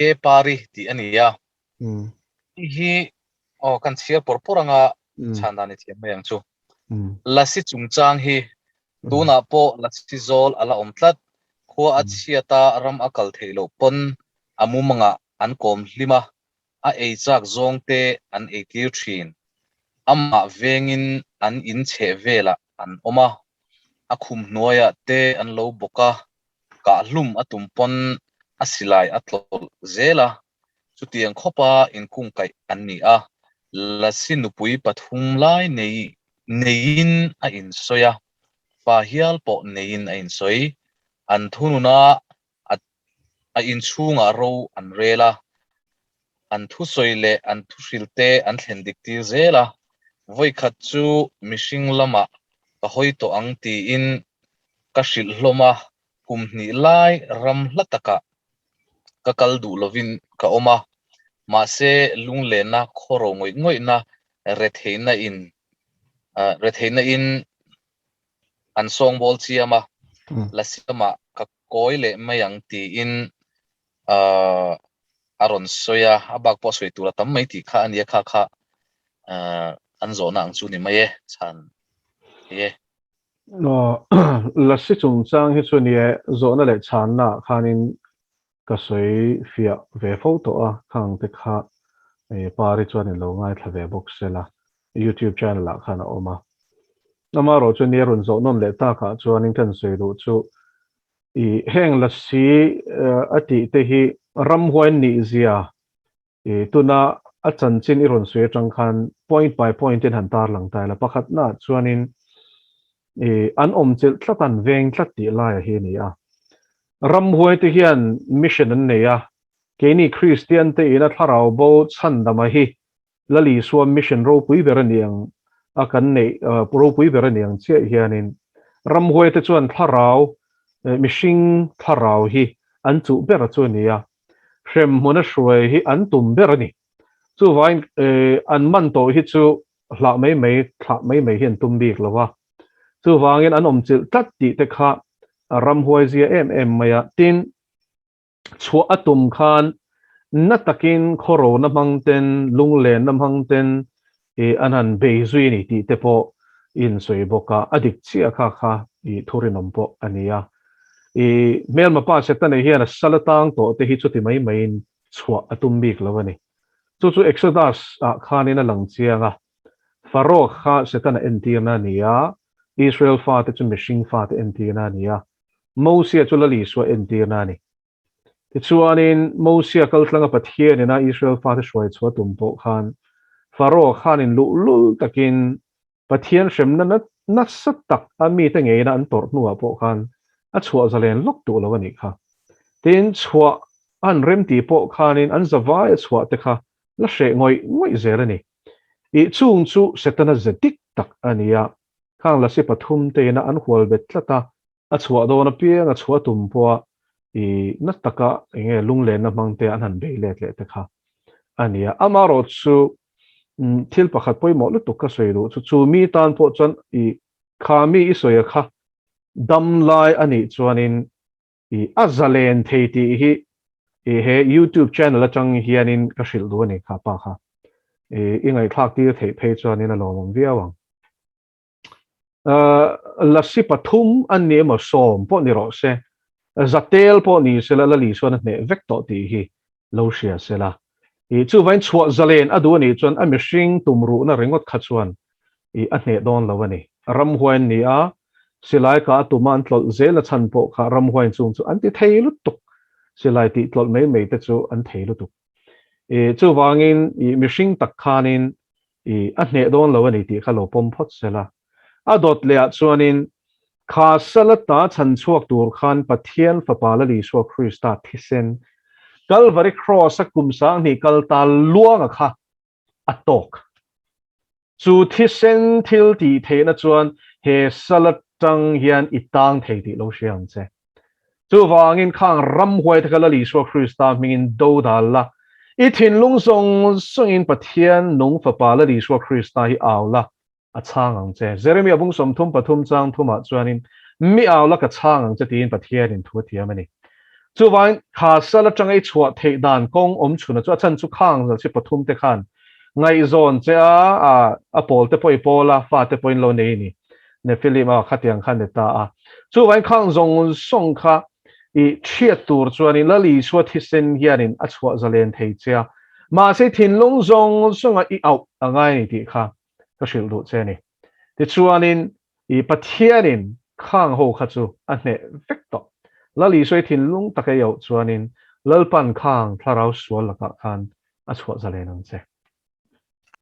Ke Pari tih a ni a. Hei hi aw kan chhiar pawr pawr anga chhan dan i thiam mai ang chu. Lasi chungchang hi tunah pawh Lasi zawl a la awm tlat. Khua a chhiat a, ram a kal theih loh pawn a mumangah an kawm hlim a, a ei chak zawng te an ei tir thin. Amah vengin an in chheh velah an awm a, a khum hnuaiah te an lo bawk a, Kahhlum a tum pawn a silai a tlawlh zel a, chutiang khawpa inkungkaih an ni a, Lasi nupui pathum lai nei neiin a insawi a, fa hial pawh neiin a insawi. An thununa a a inchhungah ro an rel a, an thusawi leh an thuhrilte an thlen dik tir zel a, vawikhat chu mihring lamah ka hawi tawh ang tiin ka hrilh hlawm a, kum hnih lai ram hla takah ka kal duh lovin ka awm a, mahse lunglenna khawro ngawih ngawihna retheihna in retheihna in an sawngbawl chiam a, la siamah ka kawi leh mai ang tiin a rawn sawi a, a bak pawh sawi tur a tam mai tih kha a nia kha kha an zawhna ang chu ni mai e chhan thei e. Lasi chungchang hi chu nia zawhna leh chhanna ah khanin ka sawi fiah ve fo tawh a, khang te kha Pari chuan in lo ngaithla ve bawk sela YouTube channel ah khan a awm a. Amaherawh chu nia rawn zawh nawn leh takah chuanin kan sawi duh chu i heng lasi a tih te hi ramhuai nihzia I tuna a chanchin i rawn sawi atang khan point by point in han tarlang ta ila. Pakhatnaah chuanin i an awmchilh tlat an veng tlat tih laia hi a ni a. Ramhuai te hian mission an nei a, keini Kristian te ina thlarau bo chhandama hi Lal Isua mission ropui ber a ni ang a kan neih ropui ber a ni ang chiah hianin ramhuai te chuan thlarau mihring thlarau hi an chuh ber chu a ni a. Hrem hmuna hruai hi an tum ber a ni. Chuvangin an man tawh hi chu hlah mai mai, thlah mai mai hi an tum bik lo a. Chuvangin an awmchilh tlat tih te kha a ramhuai zia em em mai a. Tin, chhuah a tum khan na takin khawrona hmang ten, lunglenna hmang ten an han bei zui a ni tih te pawh in sawi bawk a, a dik chiah kha kha i thurinawm pawh a ni a. I hmelma pa Setana hian a sal atang tawh te hi chuti mai maiin chhuah a tum bik lo a ni. Chu chu Exodus ah khanin a lang chiang a, Pharaoh kha Setana entirna a ni a, Israel fate chu mihring fate entirna a ni a, Mosia chu Lal Isua entirna a ni. Tichuanin, Mosia kaltlanga Pathian ina Israel fate hruai chhuah tum pawh khan Pharaoh khanin luhlul takin Pathian hremna nasa tak a mite ngeina an tawrh hnuah pawh khan a chhuah zalen lawk duh lo a nih kha. Tin, chhuah an remti pawh khanin an zavai a chhuah te kha la hreh ngawih ngawih zel a ni. Ih chung chu Setana ze dik tak a ni a, khang lasi pathum te ina an hual bet tlat a, A chhuah dawn apiang a chhuah tum pawha i na taka eng nge lunglenna hmang te an han bei let leh te kha a ni a. Amaherawh chu thil pakhat pawimawh lutuk ka sawi duh chu chu mi tan pawh chuan i kha mi i sawi a kha dam lai a nih chuanin i a zalen thei tih hi i he YouTube channel atang hianin ka hrilh duh a ni kha pa kha. I i ngaihthlak tir theih phei chuanin a lawmawm viau ang. Lasi pathum an ni emaw sawm pawh ni rawh se, zatel pawh ni sela Lal Isuan a hneh vek tawh tih hi lo hria sela. I chuvain chhuah zalen a duh a nih chuan a mihring tumruhna ringawt kha chuan i a hneh dawn lo a ni. Ramhuai an ni a, silai kah a tuma an tlawlh zel a chhan pawh kha ramhuaiin chung chu an ti thei lutuk, silai tih tlawlh mai mai te chu an thei lutuk. I chuvangin i mihring tak khanin I a hneh dawn lo a ni tih kha lo pawm phawt se la. A dawt leh ah chuanin, Kha sal ata chhan chhuak tur khan Pathian Fapa Lal Isua Krista thisen, Kalvari Kraws a kum sanghnih kal ta luanga kha a tawk. Chu thisen thil tih theihna chuan he sal atang hian i tang thei tih lo hria ang che. Chuvangin khang ramhuai te kha Lal Isua Krista hmingin do dal la, i thinlung zawng zawngin Pathian nung Fapa Lal Isua Krista hi au la, a chhang ang che. Jeremia bung 33 chang thumah chuanin, Mi au la ka chhang ang che tiin Pathianin thu a thiam a ni. Chuvangin kha sal atanga i chhuah theih dan kawng awm chhuna chu a chhan chu khang zal si pathum te khan ngaihzawn che a, a pawl te pawh i pawl a, fa te pawh in lo nei ni. Nephilim a khatiang khan ni ta a. Chuvangin khang zawng zawng kha i thiat tur chuanin Lal Isua thisen hianin a chhuah zalen thei che a. Mahse thinlung zawng zawnga i auh a ngai ni tih kha ka hrilh duh che a ni. Tichuanin i Pathianin khang ho kha chu a hneh vek tawh. Lal Isua i thinlung taka i auh chuanin Lalpan khang thlarau sual lakah khan a chhuah zalen ang che.